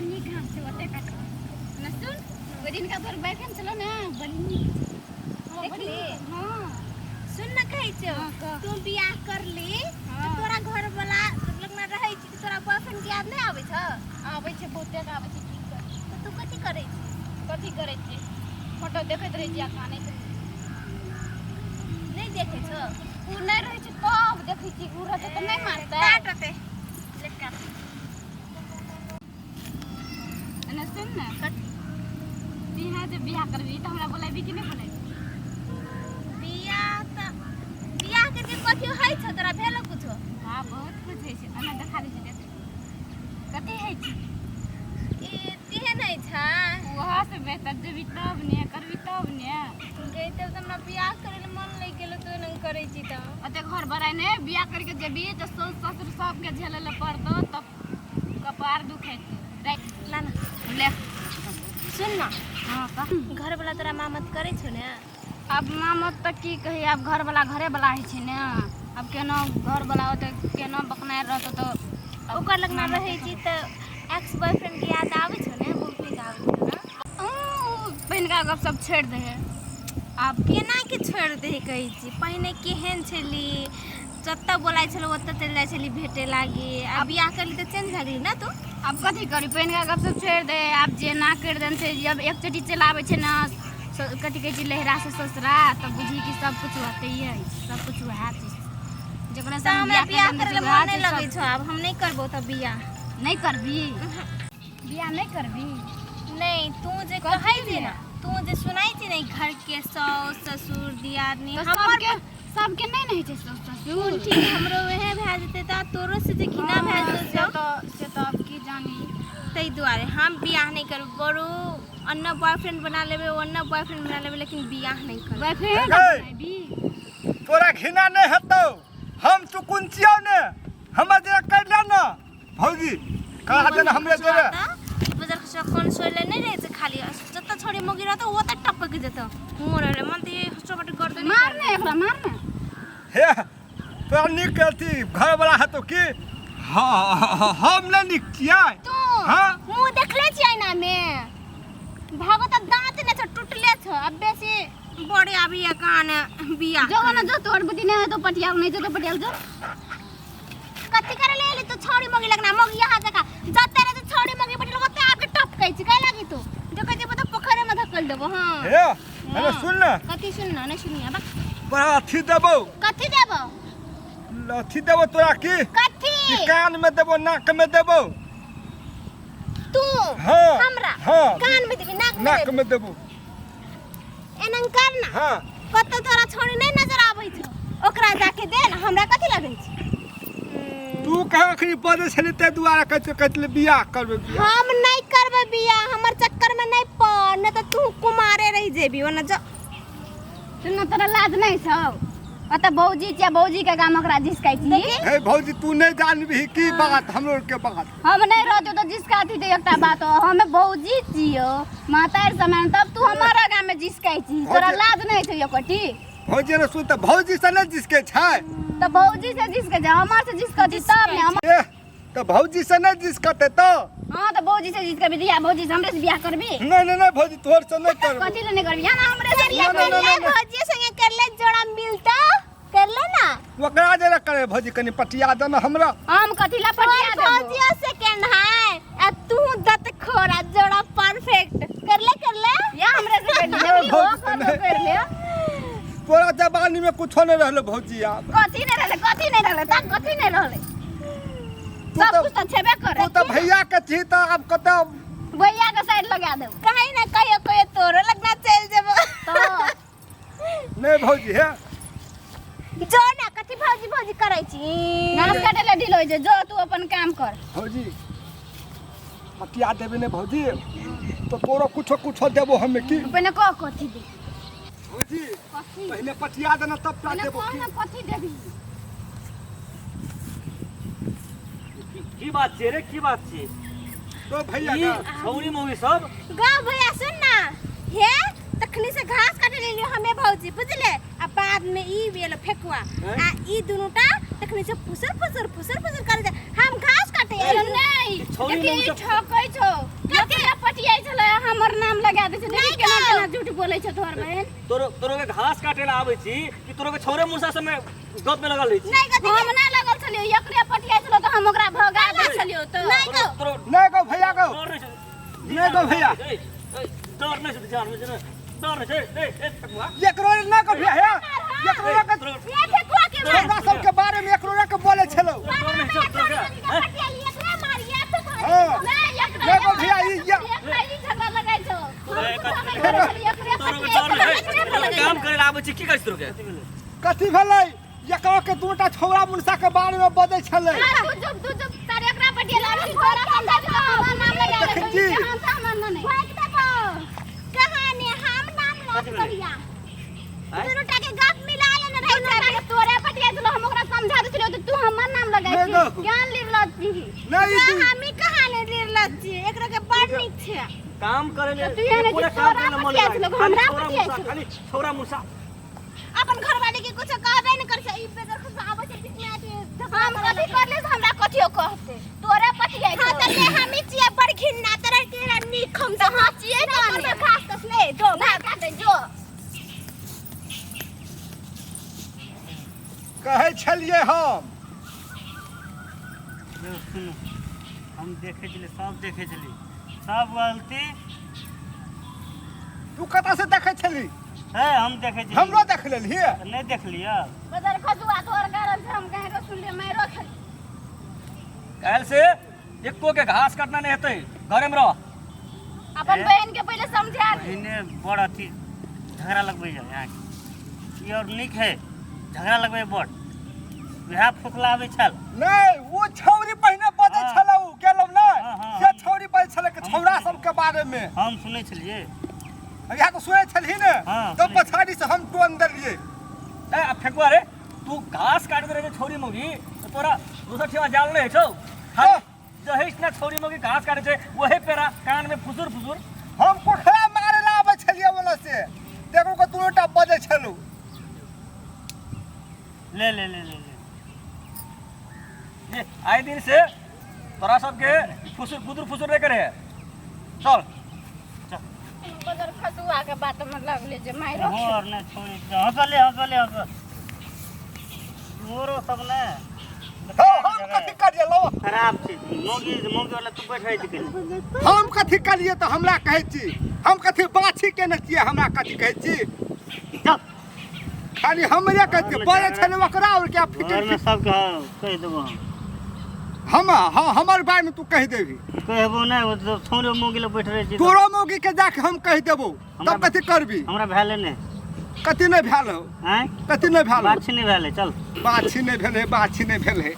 नीक घास छै ओते काट ने। सुन, ओहि दिन का तोर बॉयफ्रेंड छलो ने, बड़ी नीक। हाँ, बड़ी देखली? नीक, हाँ। सुन न, कहै छौ, हाँ, कह। तू बियाह करली तऽ हाँ। तोरा घर वाला लग में रहै छी तऽ तोरा बॉयफ्रेंड के याद नहि आबै छौ? आबै छै, बहुते आबै छै, की करी? तऽ तू कथी करै छी? कथी करै छी? फोटो देखैत रहै छी आ कानैत रहै छी। नहि देखै छौ? ओ नहि रहै छै तब देखै छी, ओ रहतै तऽ नहि मारतै। काट ओते ले, काट। एने सुन ने। कथी? तिहाँ जे बियाह करबी तऽ हमरा बोलाबी कि नहि बोलाबी? बियाह तऽ बियाह करके कथी होइ छौ? तोरा भेलो कुछो? हाँ, बहुत कुछ होइ छै। एना देखा दै छै, देख कथी होइ छै। ई तेहन होइ छै? वहाँ से बेहतर जेबी तब ने करबी तब ने। गई तब तऽ हमरा बियाह करै लए मन लागि गेलो, तू एना करै छी तऽ। ओते घर बड़ाइ नहि। बियाह करके जेबी तऽ साउस ससुर सबके झेलै लए पड़तौ, तब कपार दुखेतौ। ला ना। ले। सुन ना। हाँ, कह। घर वाला तोरा मामत करै छौ ने? आब मामत तऽ की कही, आब घरवला घरेवला होइ छै ने। आब केना घरवला होतै, केना बकनाइ रहतौ तऽ। ओकर लगना रहै छी तऽ एक्स बॉयफ्रेंड के याद आबै छौ ने? बहुत नीक आबै छौ ने? पहिनका गप सब छोड़ि दे आब। केना के छोड़ि दे कहै छी? पहिने केहन छली, जतऽ बोलाइ छलौ ओतऽ चलि जाइ छली भेटे लागी, आ बियाह करली तऽ चेंज भए गेली ने तू। आब कथी करी? पहिनका गप सब छोड़ि दे आब। जे ना करि देने छै, जब एक चोटी चलि आबै छै ने, कथी कहै छै, लहिरा से ससुरा, तऽ बुझी कि सब कुछ ओतहिए होइ छै, सब कुछ वएह चीज जकरा तऽ संग हमरा बियाह बियाह करि करै देने लए छै, मन वएह नहि छै लगै सब। छौ। आब हम नहि करबौ तऽ बियाह। नहि करबी? बियाह नहि करबी? नहि, तू जे कथी कहै छी ने? ने, तू जे सुनाइ छी ने, घर के साउस ससुर दियादनी तऽ हमर सबके सबके नहि ने होइ छै साउस ससुर। ठीक, हमरो वएह भए जेतै तऽ तोरो से जे घृणा भए हाँ, जेतौ। से तऽ से तऽ आब की जानी। ताहि दुआरे हम बियाह नहि करबै। बरू अन्ना बॉयफ्रेंड बना लेबै, ओन्ना बॉयफ्रेंड बना लेबै, लेकिन बियाह नहि करबै। बॉयफ्रेंड गै। बनाबी? तोरा घृणा नहि हेतौ। हम चुकुन छियौ ने, हमर जेना कर ले ने भौजी, कहा देना हमरे जोरे। बजार के कोन सोले नहि रहै छै, खाली जतऽ छोड़ी मोगी रहतौ ओतऽ टपक जेतौ। हुँ रहले मन तऽ ये चोट गर्दन। मार ने एकरा, मार ने। हे, तोरा नीक अथी घरवला हेतौ की? हाँ, हम नहि नीक छियै? तू हाँ। मुँह देखले छियै आईना में? भागो तऽ दाँत नहि छौ, टूटले छौ। अब बेसी बड़े आबी कान बियाह। जो ना जो, तोर बुद्धि नहीं है तो पटियाल नहीं, जो तो पटियाल जो। कथी करे ले एली तू छौड़ी मोगी लगना? मोगी यहाँ जका जते रे छौड़ी मोगी बटल ओते आके टपकै छी। काहे लागी तू देखै छी तऽ पोखरे में धकेल देबो। हां। हे, अरे सुन ने। कथी सुन ना? नहीं सुनिया बा। बड़ा अथी देबौ। कथी देबो? अथी देबौ तोरा की। कथी? कि कान में देबौ, नाक में देबौ। तू? हाँ। हमरा? हाँ। कान में देबी, नाक में? नाक में देबौ। एनन कर ना। हाँ। कतौ तोरा छौड़ी नहीं नजर आबै छौ, ओकरा जाके दे ना, हमरा कथी लगै छै? तू कहाँ अखनी बजै छली, ताहि दुआरे कहै छियौ, कहै छली बियाह करबै बियाह। हम नहीं करबै बियाह। हमर चक्कर में नहीं पड़, नहीं तऽ तू कुमारे रहि जेबी। ओना जो। सुन ना, तोरा लाज नहीं छौ? ओतऽ भौजी छियै, भौजी के गाम ओकरा झिसकै छी। हे भौजी, तू नहि जानबही की बात, हमरो के बात। हम नहीं रहते तो जिसका थी तो एकटा बात हो, हम भौजी छियो, मातार समान, तब तू हमारा गाम में जिसकै छी। तोरा भौजी- लाज नहीं छौ एकोटी? भौजी ने सुन तऽ, भौजी से नहि जिसके छै। तऽ भौजी से जिसके छै, हमर से जिसकै छी तब ने हम। ए, तऽ भौजी से नहि जिसकते तऽ। हाँ, तऽ भौजी से जिसके दिया, भौजी से हमरे से बियाह करबी? नहि नहि नहि भौजी, तोहर से नहि करबो। कथी ले नहीं करबी? यहाँ ना हमरे से बियाह ना, ना, करबी। ना, ना। भौजी संगे कर ले, जोड़ा मिलता कर ले ना। ओकरा जरा करे भौजी, कनि पटिया दे ने हमरा। हम कथी ला पटिया देबो? भौजी सेकंड है आ तू दत खोरा, जोड़ा परफेक्ट। कर ले, कर ले। या हमरे से कर ले। नहीं, भौजी, कर नहीं। कर ले। तोरा जवानी में कुछो नहीं रहलो भौजी आब। कथी नहीं रहले? कथी नहीं रहले? तब कथी नहीं रहले? तू सब तऽ कुछ तऽ छेबे करे। तू तऽ भैया के छी तऽ आब कतऽ भैया के साइड लगा देबो। कहीं ना कहियो कहियो तोरो लगना चल जेबो। तो नहीं भौजी, हे। जो ना, कथी भौजी भौजी करै छी? घास काटे ला ढील होइ छै, जो तू अपन काम कर। भौजी, पटिया देबे ने भौजी, तो तोरो कुछो कुछो देबो हमे की। पहिने कह कथी दे। भौजी। कथी? पहले पटिया देना तब ता पहिने देबो कह की। ना कथी देबी। की बात छै रे, की बात छै? तो भैया ई का छौरी मौगी सब। गा भैया, सुन ना। हे, तखनी से घास काटे लेलियो हमे भौजी, बुझले? आ बाद में ई भेल फेकुआ आ ई दुनूटा तखनी से फुसर फुसर फुसर फुसर करे जाय। हम घास काटे ए, एलियो। नहीं। छौरी देखी, मौगी सब- ठकै छौ। हमर नाम लगा दै छै। देखी केना केना झूठ बोलै छै तोहर बहन। तोरो तोरो के घास काटे ला आबै छी कि तोरो के छौरे मुसा सब में गप में लगल रहै छी? नहीं गो। हम ना लगल छलियो, एकरे पटिया छलो तऽ हम ओकरा भगा दै छलियो तऽ। नहीं गो। तोरो नहीं गो भैया गो। डर नहीं छै? नहीं गो भैया। ए, ए, डर नहीं छै जान में छै डर नहीं छै। ए ए ठकुआ। एकरो ना गो भैया हे, एकरो के तोरो ये ठेकुआ के मार। हमरा सबके बारे में एकरो के बोले छलो। डर नहीं छै तोरो के? हैं? पटिया लिए एकरे मारिए ठेकुआ। हां। नहीं, एकरा नहीं गो भैया, ई एकरा ई झगड़ा लगाइ छौ। हम ए, कुछो नहि करै छलियै, एकरे तोरो के पटिया डर छलो, नहीं एकरे छै? पर लगै काम करे ला आबै छी की करै छी तोरो के? कथी भेलै? एकरो के दूटा छौड़ा मुनसा के बारे में बजै छलै। तू चुप, तू चुप। तारे एकरा पटिया लागल, तोरा समझा दे, हमर नाम लगा दे। देखै छी। हम तऽ हमर नहि। भाग देखो कहानी हम नाम लॉक करिया। आँय? दुनू टा के गप मिला लेने रहे दुनू टा के तोरे पटिया छलो, हम ओकरा समझा दै छलियौ तऽ तू हमर नाम लगाइ नहि छी। गो। ज्ञान लिरल छी। नहीं छै। ई हम ही कहानी लिरल छी, एकरा के बड़ नीक छै। काम करे ले तू एहन पूरा छै, काम तोरा करे ले मन पटिया लागे। छलो, खाली हमरा छौड़ा पटिया मुसा, छलो। खाली छौड़ा मुसा। अपन घरवाली के कुछ कहबे न कर छै, ई बेगर खुश आबै छै बीच में आके झगड़ा हम करे कथी लगै। करले से हमरा कथियो कहते? तोरे पटिया हां छौ। त ले हम ही छियै बड़ घिन्ना तरह के नीक हम तऽ हाँ छियै नहीं तऽ करबै घास तास नहीं जो ना काटे जो। कहै छलियै हम। यौ सुनू, हम देखै छलियै, सब देखै छलियै, सब गलती। तू कतऽ से देखै छली? है हम देखै छलियै। हमरो देख लेलही? नहि देखलियै। बदर खसुआ, तोहर कारण से हम कहे के सुनले मारो खेली। काल्हि से एको के घास काटना नहीं हेतै, घरे में रह। अपन ए? बहन के पहिले समझा दे। पहिने बड़ अथी झगड़ा लगबै छै अहाँके ई आओर नीक है झगड़ा लगबै बड़ वएह फुकला आबै छल। नहीं वो छौरी पहिने बजै हाँ। छलै, उ गेलौ नै। हाँ, हाँ, से हम- छौरी बजै छलै के हम छौड़ा सुनै सबके बारे में। हम सुनै छलियै। इएह तऽ सुनै छलही ने? हाँ, तब सुनै। पछाड़ी से हम टोन देलियै। ए आ फेकुआ रे, तू घास काटैत रहै छै छौरी मौगी तऽ तोरा दोसर ठिमा जाल नहि होइ छौ? खाली जहिस ने छौरी मौगी घास काटै छै वही पेरा कान में फुसुर फुसुर। हम पोखरा मारे ला आबै छलियै ओने से, देखू के दुनूटा बजै छलू। ले ले ले ले ले। ये आइ दिन से तोरा सबके फुसुर फुसुर फुसुर नहि करे। चल। बदर खसुआ के बात में लगले जे मारो। हो और ने छोड़ी हंसले हंसले हंस मोरो सब ने। हौ, हम कथी करियै लौ? खराब छै मौगी मौगी वाला तू बैठै छी कहीं। हम कथी करियै तऽ हमरा कहै छी? हम कथी बाछी केने छियै हमरा कथी कहै छी? चल। खाली हमरे कहै छियै बजै छलै ओकरा और क्या फिटिंग। घरमे सबके हाँ, कहि देबो हम। हम हाँ, हमर बारे में तू कहि देबही? कहबो नहि, ओ तऽ छौड़ो मौगी लग बैठ रहै छी। तोरो मौगी के जाके हम कहि देबो। तब कथी करबी? हमरा भेलै नहि। कथी नहि भेल हौ? आँय? कथी नहि भेल हौ? बाछी नहि भेलै। चल। बाछी नहि भेलै, बाछी नहि भेलै।